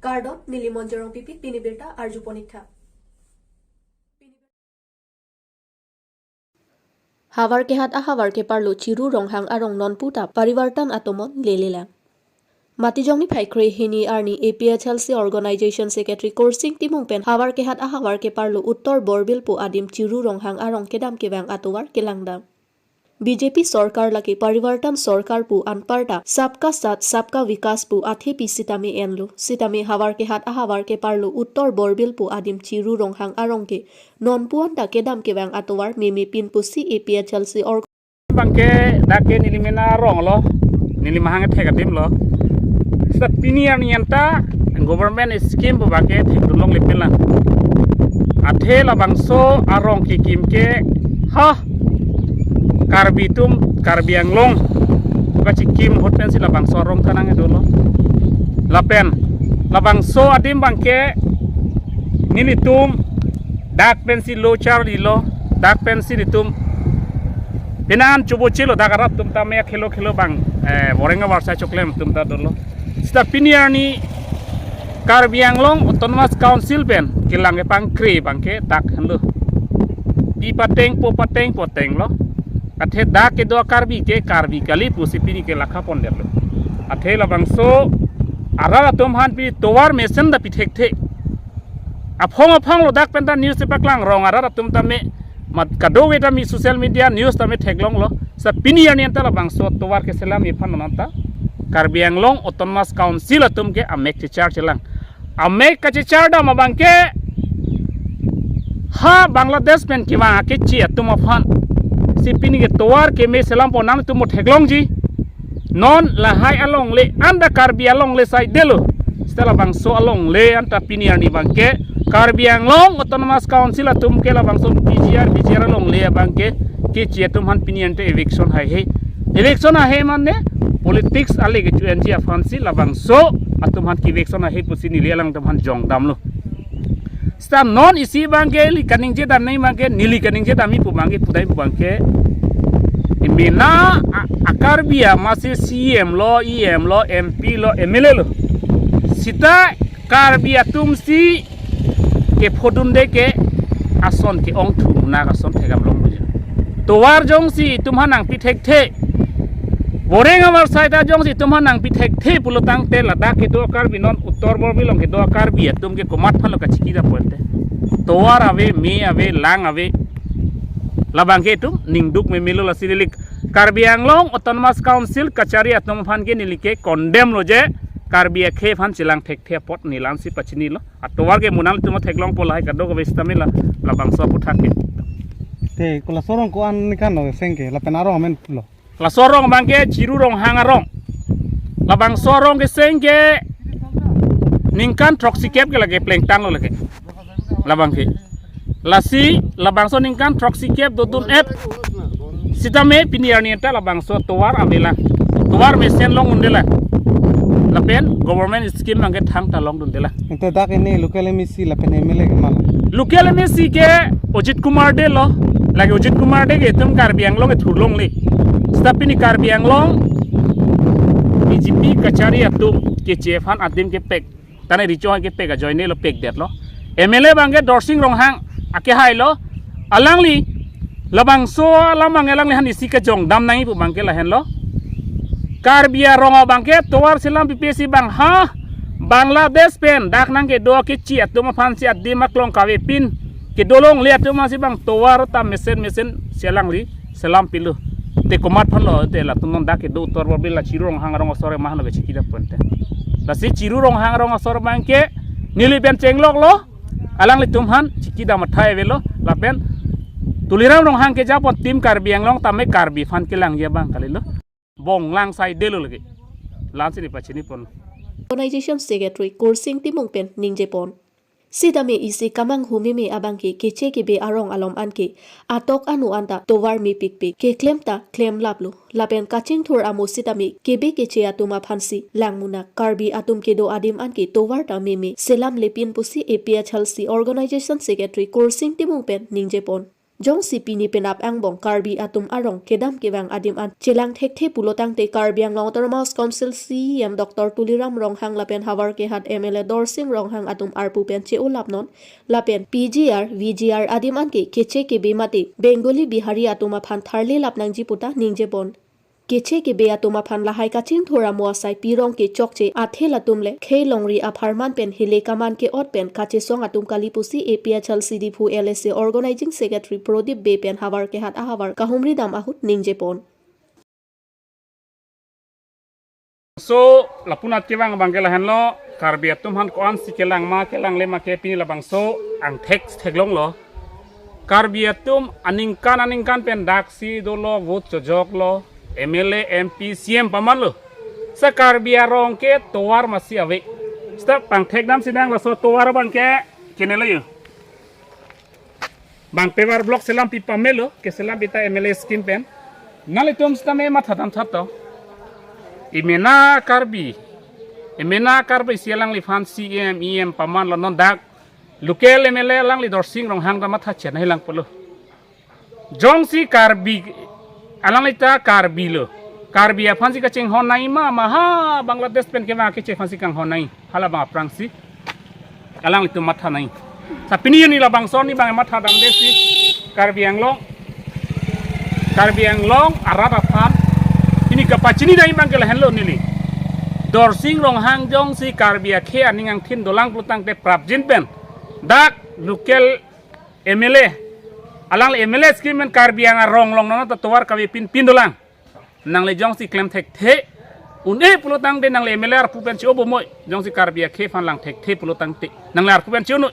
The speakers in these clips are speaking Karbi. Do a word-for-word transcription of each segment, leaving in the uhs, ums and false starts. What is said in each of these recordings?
Kardom, neli Monjorong Pipi, pini birta arjupon-iktha. Havar kehat ahavar keparlo Chiru Ronghang arong non puta Parivartan atomon lelelang. Matijong niphai kre-hini arni A P H L C Organization Secretary Kursing Timung pen havar kehat ahavar keparlo Uttor Borbil pu adim Chiru Ronghang arong kedam kevang atovar kelangdam. B J P sorkar lake Parivartan sorkar pu anparta Sabka Saath Sabka Vikas pu athepi sitame enlo. Sitame havar kehat ahavar keparlo Uttor Borbil pu adim Chiru Ronghang arong ke non pu anta kedam kevang atovar meme pin pusi A P H L C org- Bangke dak ke neli mena arong lo, neli mahang thek adim lo. Sita pini arni anta government scheme pu bangke thekdun longle pinlang. Athe labangso arong kekim ke, ha, Karbi atum, Karbi Anglong kachikim ahut pensi labangso arong kanang dolo. Lapen labangso adim bangke nelitum dak pensi lo charlilo, dak pensi nelitum penan chubo chelo, dak arat atum tame khelo khelo bang, eh, boreng avar sai choklem atum ta dolo. Sita pini arni Karbi Anglong Autonomous Council pen kelang kepangkre bangke dak henlo. Pi pateng po pateng po tenglo. Athe dak kedo Karbi ke Karbi kali pusi pini ke lakha pondetlo. Athe labangso arat atum aphan pini tovar mesen ta pithekthe. Aphong aphong lo dak penta news paklang rong arat atum tame mat kadokave tame social media news tame theklonglo. Sita pini arni anta labangso tovar keselam iphan non anta Karbi Anglong Autonomous Council atum ke amek chechar chelang. Amek kachechar dam abangke ha Bangladesh pen kevang akeche atum aphan si pini ke tovar keme selam ponnang atum mo theklongji. Non lahai alongle anta Karbi alongle saidelo. Sita labangso alongle anta pini arni bangke Karbi Anglong Autonomous Council atum ke labangso P G R, P G R alongle abangke keche atum aphan pini anta eviction haihe. Eviction haihe mane politics ale kecho-enji aphan si labangso atum aphan ke eviction haihe pusi neli alangtum aphan jongdamlo. Sita non isi bangke neli kaningje dam nai bangke, neli kaningje dam ipu bangke, pudai pu bangke. Mena a-, a-Karbi amatsi C E M lo, E M lo, M P lo, M L A lo. Sita Karbi atum si kephodunde ke ason ke-ongthu nak ason thekam long bujo. Tovar jongsi itum aphan nangpithekthe, boreng avar sai ta jongsi itum aphan nangpithekthe pulo tangte ladak kedo Karbi non Uttor Borbil along kedo Karbi atum ke komat aphanlo kachiki dam ponte. Tovar ave, me ave, lang ave. Labangke itum ningduk memelo lasi neli Karbi Anglong Autonomous Council kachari atum aphan ke neli ke condemn lo je Karbi akhei aphan chelang thekthe apot neli la-ansi pachinilo. Atovar ke mo nangtum theklongpo lahai kadokave sitame la labangso aputhak ke. Te, ko laso arong ko-an ningkan lo seng ke, lapen arong amen lo. Laso arong bangke Chiru Ronghang arong. Labangso arong ke seng ke ningkan throksikep ke lake plengtanglo lake. Labangke. Lasi labangso ningkan throksikep dodun-et sitame pini arni anta labangso tovar avelang. Tovar mesen longdundelang. Lapen government scheme bangke thangta longdundelang. Ante dak ini local M A C lapen M L A ke ma lo? Local M A C ke Ajit Kumar Dey lo. Lake Ajit Kumar Dey ke itum Karbi Anglong ke thurlongle. Sita pini Karbi Anglong B J P kachari atum keche aphan adim kepek, tane richo aphan kepek ajoine lo pekdetlo. M L A bangke Dorsing Ronghang akehai lo. Alangli labangso alam bang alangli aphan isi kejongdam nangji pu bangke lahenlo. Karbi arong abangke tovar selam pipe si bang ha Bangladesh pen dak nangkedo keche atum aphan si adim aklong kavepin kedolongle atum aphan si bang tovar ta mesen mesen si alangli selam pilo. Te komat aphanlo te latum non dak kedo Uttor Borbil la Chiru Ronghang arong asor ma lo kachiki dam ponte. Lasi Chiru Ronghang arong asor bangke neli pen chengloklo, alanglitum aphan chiki dam athai avelo, lapen Tuliram Ronghang kejapon tim Karbi Anglong tame Karbi aphan kelangji abang kalilo. Bonglang saidelo lake. La-ansi neli pachini pon. Organization Secretary Kursing Timung pen ningje pon. Sitame isi kemanghu meme abangke keche kebe arong alom anke atok anu anta tovar mepikpik keklem ta klemlaplo. Lapen kachingthur amo sitame kebe keche atum aphan si langmunak, Karbi atum kedo adim anke tovar ta meme selamlepin pusi A P H L C Organization Secretary Kursing Timung pen ningje pon. Jongsi pini penap angbong Karbi atum arong kedam kevang adim an chelang thekthe pulo tangte Karbi Anglong Autonomous Council C E M Doctor Tuliram Ronghang lapen Howraghat M L A Dorsing Ronghang atum arpu pen che-olap non lapen P G R, V G R adim an ke keche kebe mate Bengali Bihari atum aphan tharlelap nangji puta ningjepon. Keche kebe atum aphan lahai kachingthur amo asai pirong kechokche athe latum le khei longri apharman pen hile kaman ke-ot pen kachesong atum kali pusi A P H L C Diphu L S A Organizing Secretary Prodip Bey pen Howraghat ahavar kahumri dam ahut ningjepon. So, lapunat kevang abang ke lahenlo, Karbi atum aphan ko-ansi kelang ma, kelangle ma ke pini labangso angthek theklonglo. Karbi atum aningkan aningkan pen daksi dolo, vote chojoklo, M L A, M P, C E M pamanlo. Sa Karbi arong ke tovar masi ave. Seta pangthek damsi nang laso tovar abang ke kenelo yo. Bang pepar block selam pi pamelo, keselam pita M L A scheme pen. Nanglitum sitame matha dam thap to. Imena Karbi. Imena Karbi si alangliphan C E M, E M pamanlo, non dak local M L A alangli Dorsing Ronghang ta matha chenai lang pulo. Jongsi Karbi, alangli ta Karbi lo. Karbi aphansi kachinghon nangji ma, ma ha Bangladesh pen kevang keche aphansi kanghon nangji. Hala bang aphrangsi alanglitum matha nangji. Sa pini arni labangso arni bang matha damde si Karbi Anglong, Karbi Anglong arat aphan pini kapachini dam abang ke lahenlo neli. Dorsing Ronghang jongsi Karbi akhei aning angthin dolang pulo tangte prapjin pen dak local M L A, alangli M L A scheme pen Karbi Anglong arong along non ta tovar kave pin pin dolang. Nangli jongsi klem thekthe un-e pulo tangte nangli M L A arpu pen che-o bomnoi, jongsi Karbi akhei aphan lang thekthe pulo tangte nangli arpu pen che-o noi.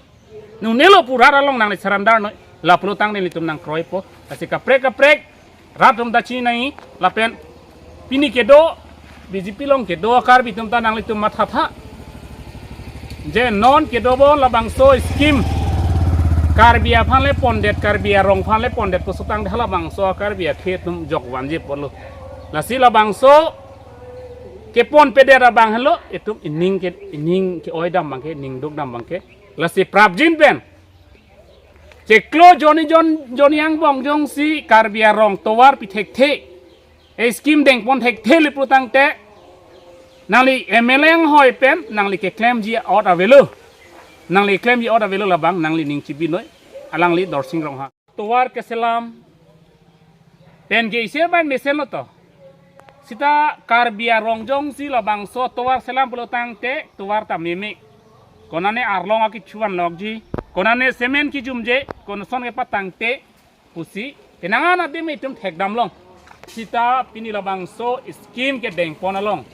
Nunelo purat along nangli surrender noi. La pulo tangte nelitum nangkroipo. Lasi kaprek kaprek rat atum ta chini nangji lapen pini kedo B J P along kedo Karbi atum ta nanglitum mathatha. Je non kedo bon labangso scheme Karbi aphan le pondet, Karbi arong aphan le pondet pusi tangte halabangso Karbi akhei atum jok vanji pulo. Lasi labangso kepon pedet abang helo itum ining ke, ining ke-oi dam abang ke, ining duk dam abang ke. Lasi prapjin pen chiklo jonni jon, jonni angbong jongsi Karbi arong tovar pi thekthe, e scheme dengpon thekthe le pulo tangte nangli M L A anghoi pen nangli keklemji a'ot avelo. Nangli keklemji a'ot avelo labang nangli ning chibi noi, alangli Dorsing Ronghang. Tovar keselam pen ke isi abang mesenlo to. Seta Karbi arong jongsi labangso tovar selam pulo tangte tovar ta meme. Konane arlong aki chuan lokji, konane cement kijumje, konason kepatangte pusi penang an adim itum thekdam long. Seta pini labangso scheme kedengpon along,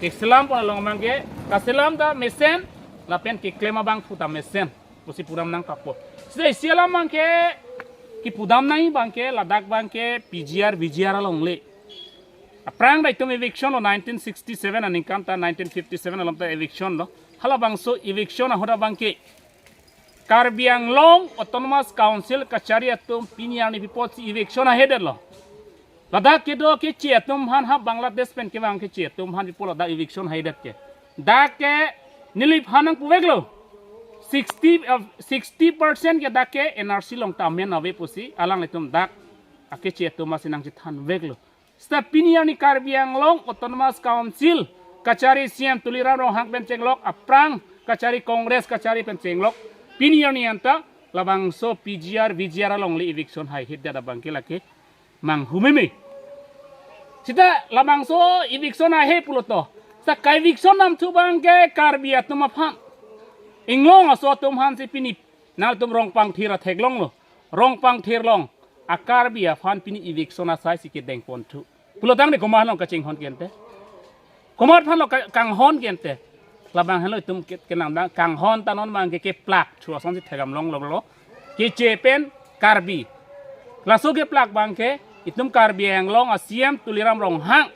keselam pon along abang ke, kaselam ta mesen lapen keklem abangphu ta mesen pusi pudam nangkokpo. Seta isi alam abang ke kipudam nangji abang ke ladak abang ke P G R, V G R along le. Aphrang ta itum eviction lo nineteen sixty-seven aningkan ta, nineteen fifty-seven along ta eviction lo. Halabangso eviction ahut abang ke Karbi Anglong Autonomous Council kachari atum pini arni pi apotsi eviction ahedetlo. Ladak kedo keche atum aphan, ha Bangladesh pen kevang keche atum aphan pi apot ladak eviction ahedetke. Dak ke neliphan nangpuveklo. Sixty, uh, sixty percent ke dak ke N R C along ta amen ave pusi alanglitum dak akeche atum asi nangchethanveklo. Seta pini arni Karbi Anglong Autonomous Council kachari C E M Tuliram Ronghang pen chenglok, aphrang kachari Congress kachari pen chenglok, pini arni anta labangso P G R, V G R along le eviction haihedet abang ke lake manghumeme. Seta labangso eviction ahe pulo to, seta ka-eviction namthu abang ke Karbi atum aphan inglong aso atum aphansi pini nangtum Rongpangthir atheklong lo. Rongpangthir along a-Karbi aphan pini eviction asai si kedengponthu pulo tangte komat along kachinghon ke ante? Komat aphan lo ka-, kanghon ke ante? Labang helo itum ke-, kenang dang kanghon ta non abang ke keplak thu asonsi thekdam longloklo. Keche pen Karbi. Laso keplak abang ke itum Karbi Anglong a-C E M Tuliram Ronghang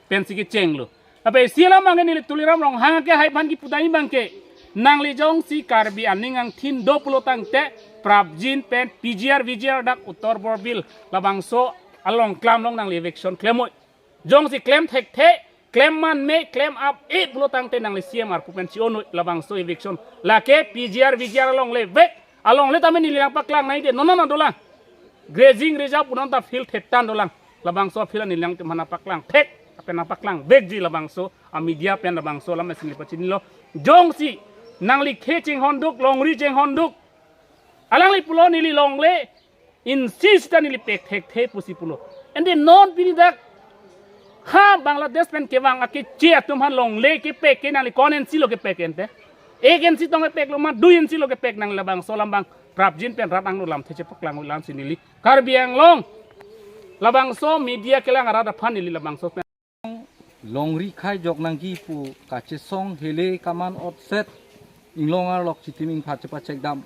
pensi kechenglo. Lapen isi alam abang ke neli Tuliram Ronghang ke hai aphan kipudam abang ke, nangli jongsi Karbi aning angthin do pulo tangte prapjin pen P G R, V G R dak Uttar Borbil labangso along klam along nangli eviction klemnoi. Jongsi klem thekthe, klem manme, klem ap-e pulo tangte nangli C E M arpu pen che-o noi labangso eviction. Lake P G R, V G R along le vek, Alongle tame neli nangpaklang nangji, non non dolang. Grazing reserve pu non ta field thetan dolang. Labangso field neli nangtum aphan nangpaklang thek, apen nangpaklang vekji labangso, a media pen labangso alam isi neli pachinilo. Jongsi nangli khe chinghonduk, longri chinghonduk, alangli pulo neli longle insi sita neli pek thekthe pusi pulo. Ante non pini dak ha Bangladesh pen kevang akeche atum aphan longle kepek ke nangli ko-an insi lo kepek ante? Ek insi tong kepeklo ma, dui insi lo kepek nang labangso alam abang prapjin pen rat angno lamthe chepaklang alam si neli Karbi Anglong labangso media kelang arat aphan neli labangso pen. Longri khai jok nangji pu kachesong hele kaman otset inglong arlok chitim ingphat chepachekdam.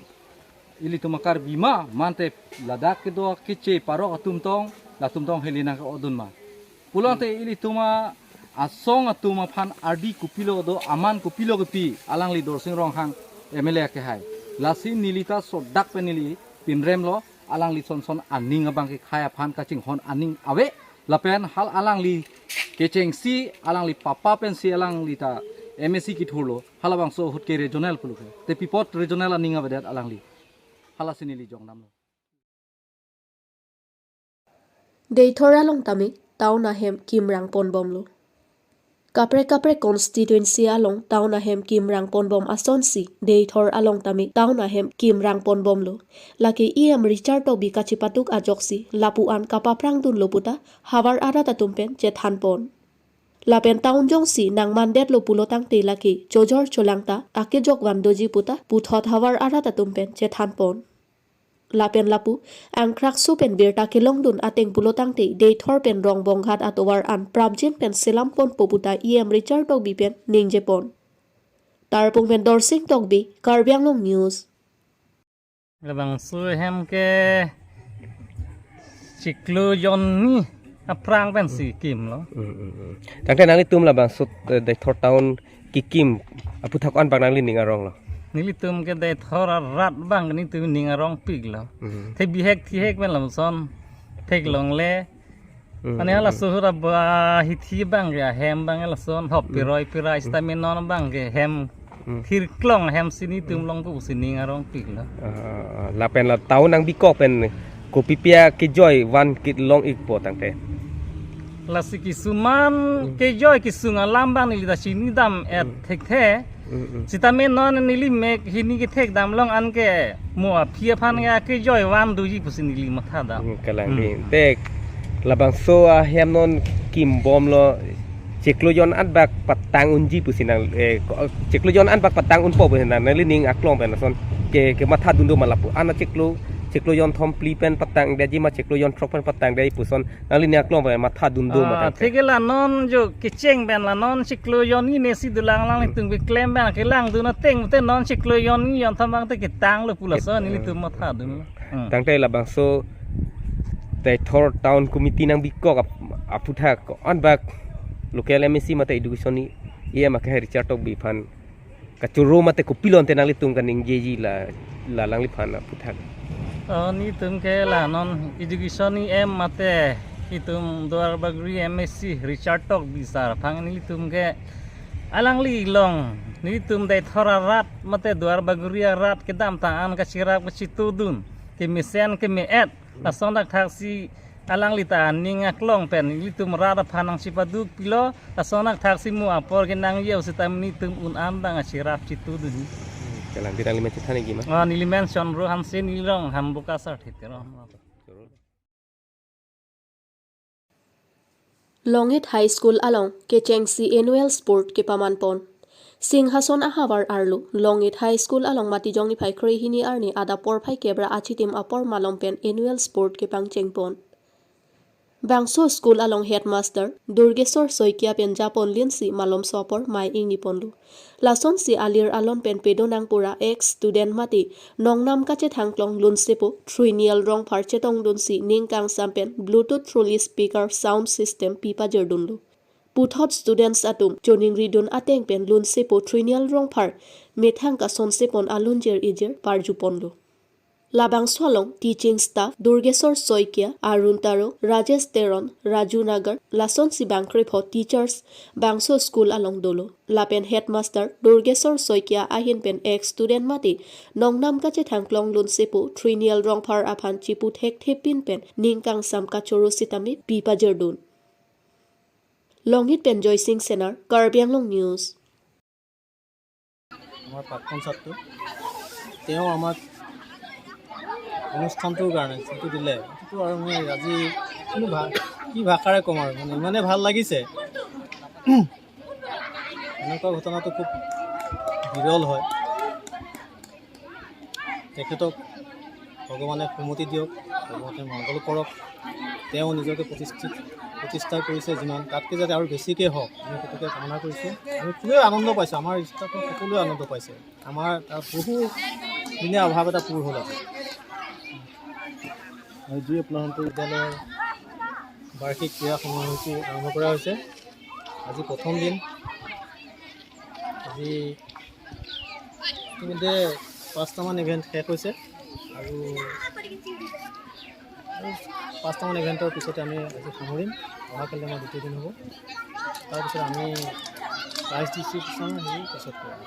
Ilitum a-Karbi ma mante ladak kedo keche parok atum tong, latum tong hele nangke-odun ma. Pulote ilitum a-asong atum aphan ardi kopilo do, aman kopilo kepi, alangli Dorsing Ronghang M L A kehai. Lasi neli ta sodak pen neli pinrem lo, alangli son son aning abang kekhai aphan kachinghon aning ave. Lapen hal alangli kechengsi, alangli papa pensi alangli ta M A C kethurlo, halabangso ahut ke regional pulo ke. Te pi apot regional aning avedet alangli? Hala si neli jongnamlo. Deithor along tame town ahem kimrang ponbomlo. Kaprek kaprek constituency along town ahem kimrang ponbom asonsi Deithor along tame town ahem kimrang ponbomlo. Lake E M Richard Tokbi kachepatuk ajoksi lapu-an kapaprangdunlo puta havar arat atum pen chethanpon. Lapen town jongsi nangmandetlo pulo tangte lake chojor cholangta akejok vandoji puta puthot havar arat atum pen chethanpon. Lapen lapu angkrakso pen birta kelongdun ateng pulo tangte Deithor pen Rongbonghat atovar an prapjin pen selam ponpo puta E M Richard Tokbi pen ningjepon. Tarpung pen Dorsing Tokbi, Karbi Anglong News. Labangso ahem ke chiklo jonni aphrang pensi kimlo. Hmm, hmm, hmm. Tangte nanglitum labangso, eh, Deithor town kekim aputhak ko-an bak nanglining aronglo? Nelitum ke Deithor arat abang nelitum ning arongpiklo. Hmm. Te bihek thihek pen lamson theklongle. Hmm, mane hmm, halaso hmm. Ahut abang hithi abang ke ahem abang lason hop, hmm, piroi pirai, hmm, sitame non abang ke hem, hmm, thirklong hem si nelitum, hmm, longpo pusi ning arongpiklo. Ah, lapen la town nangbikok pen kopi pia kejoi van kelong-ikpo tangte? Lasi kisuman, hmm, kejoi kesung alam abang neli ta chinidam-et, hmm, thekthe. Hmm, hmm. Sitame non neli mek hini kethekdam along an ke mo aphi aphan ke akejoi vandoji pusi neli mathadam. Hmm, kalang, hmm, di. Te labangso ahem non kimbomlo, chiklo jon an bak patang unji pusi nang, eh, ko-, chiklo jon an bak patang unpo pusi nang, nanglining aklong pen lason ke, kemathadun do ma lapu-an a chiklo, chiklo jon thom phli pen patangdetji ma chiklo jon throk pen patangdetji puson nanglining aklong pen mathadun do ma? Ah, tangte thik la non jo kecheng pen la non chiklo jon ini si dolang lang, hmm, nelitum keklem pen kelangdun ateng te non chiklo jon ini jon thom abang te ketanglo pu lason, hmm, nelitum mathadunlo. Hmm. Tangte labangso Deithor Town Committee nangbikok ap-, aputhak ko-an bak local M A C mate education ni E M akehai Richard Tokbi aphan kachoro mate kopilo ante nanglitum kaningjeji la, la alangliphan aputhak? Oh, nelitum ke la non education ni E M mate itum Duarbagori M A C Richard Tokbi sir aphan nelitum ke alangli along nelitum Deithor arat mate Duarbagori arat kedamtang an kacherap kachetudun, kemesen keme-et, lason thakthaksi alangli ta aning aklong pen nelitum rat aphan nangchepadukpilo, lason thakthaksi mo apor kenangji sitame nelitum un an abang acherap chetudun. Kalang, di nanglimen chethan-ikji ma? Ah, nelimen Chandra Hanse, neli rong Hambuka sar thit rong. Longit High School along kechengsi annual sport kepamanpon. Singhason ahavar arlo Longit High School along Matijong niphai kre hini arni adap porphai kep ra achitim apor malom pen annual sport kepangchengpon. Bangso school along headmaster Durgeswar Saikia pen japon linsi malomso apor mei ingniponlo. Lasonsi alir alon pen pedonang pura ex student mate nongnam kachethangklong Lunsepo Thrinial Rongphar chetongdunsi ning kangsam pen Bluetooth trolley speaker sound system pipajirdunlo. Puthot students atum choningridun ateng pen Lunsepo Thrinial Rongphar methang kasonsepon alunjir ijir parjuponlo. Labangso along teaching staff Durgeswar Saikia, Arun Taro, Rajesh Teron, Raju Nagar, lasonsi bangkrepho teachers bangso school along dolo. Lapen headmaster Durgeswar Saikia ahin pen ex student mate nongnam kachethang klong lunsepo Trinial Rongphar aphan chipu thekthepin pen ning kangsam kachoro sitame pi pajirdun. Longhit pen Joysing Senar, Karbi Anglong News. আমাৰ প্ৰাক্তন ছাত্ৰ, তেওঁ আমাক অনুষ্ঠানটোৰ কাৰণে যিটো দিলে, সেইটো আৰু মই আজি কোনো ভা কি ভাষাৰে ক'ম আৰু, মানে, ইমানে ভাল লাগিছে। এনেকুৱা ঘটনাটো খুব বিৰল হয়। তেখেতক ভগৱানে সুমতি দিয়ক, ভগৱানে মংগল কৰক। তেওঁ নিজকে প্ৰতিষ্ঠিত, প্ৰতিষ্ঠা কৰিছে যিমান, তাতকৈ যাতে আৰু বেছিকৈ হওক, আমি সেইটোকে কামনা কৰিছোঁ। আমি খুবেই আনন্দ পাইছোঁ, আমাৰ ষ্টাফে সকলোৱে আনন্দ পাইছে। আমাৰ তাত বহু দিনীয়া অভাৱ এটা পূৰ হ'ল আজি। আজি আপোনাৰ বিদ্যালয়ৰ বাৰ্ষিক ক্ৰীড়া সময়সূচী আৰম্ভ কৰা হৈছে। আজি প্ৰথম দিন। আজি ইতিমধ্যে পাঁচটামান ইভেণ্ট শেষ হৈছে আৰু আৰু পাঁচটামান ইভেণ্টৰ পিছতে আমি আজি সামৰিম। অহাকালি আমাৰ দ্বিতীয় দিন হ'ব। তাৰপিছত আমি প্ৰাইজ ডিষ্ট্ৰিবিউশ্যন হেৰি পাছত কৰিম।